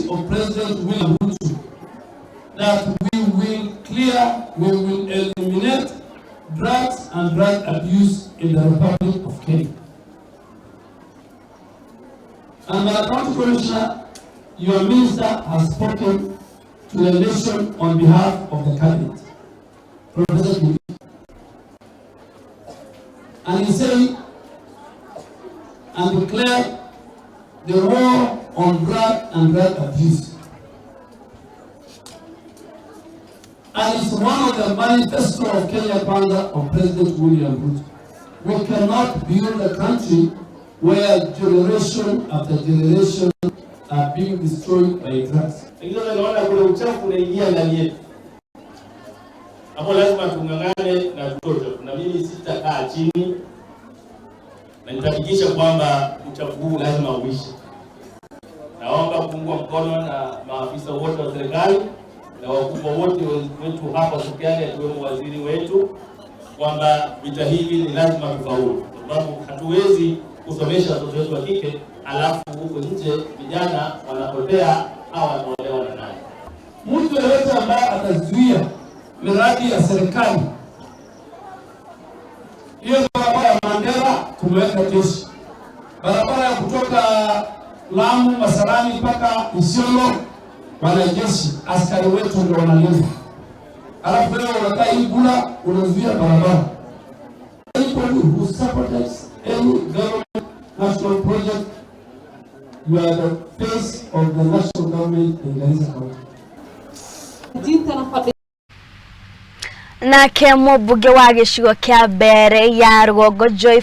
policy of President William Ruto that we will clear, we will eliminate drugs and drug abuse in the Republic of Kenya. And my County Commissioner, your minister has spoken to the nation on behalf of the cabinet, Professor Kindiki. And he said and declared the war on drug and drug abuse. And it's one of the manifesto of Kenya Kwanza of President William Ruto. We cannot build a country where generation after generation are being destroyed by drugs. Lakini sasa naona kuna uchafu unaingia ndani yetu, hapo lazima tung'ang'ane na tutoto, na mimi sitakaa chini na nitahakikisha kwamba uchafu huu lazima uishe. Naomba kuungwa mkono na maafisa wote wa serikali na wakubwa wote wetu hapa Sukari, akiwemo waziri wetu, kwamba vita hivi ni lazima tufaulu, kwa sababu hatuwezi kusomesha watoto wetu wa kike alafu huko nje vijana wanapotea au wanaolewa na nani. Mtu yeyote ambaye atazuia miradi ya serikali, hiyo barabara ya Mandera tumeweka jeshi, barabara ya kutoka Lamu Masarani mpaka Isiolo, wanajeshi askari wetu ndio wanalinda. Alafu wewe unakaa hii kula unazuia barabara. Anybody who sabotages any government national project, you are the face of the national government in Garissa County. Nake mũmbunge wa gĩcigo kĩa mbere ya rũgongo Joy.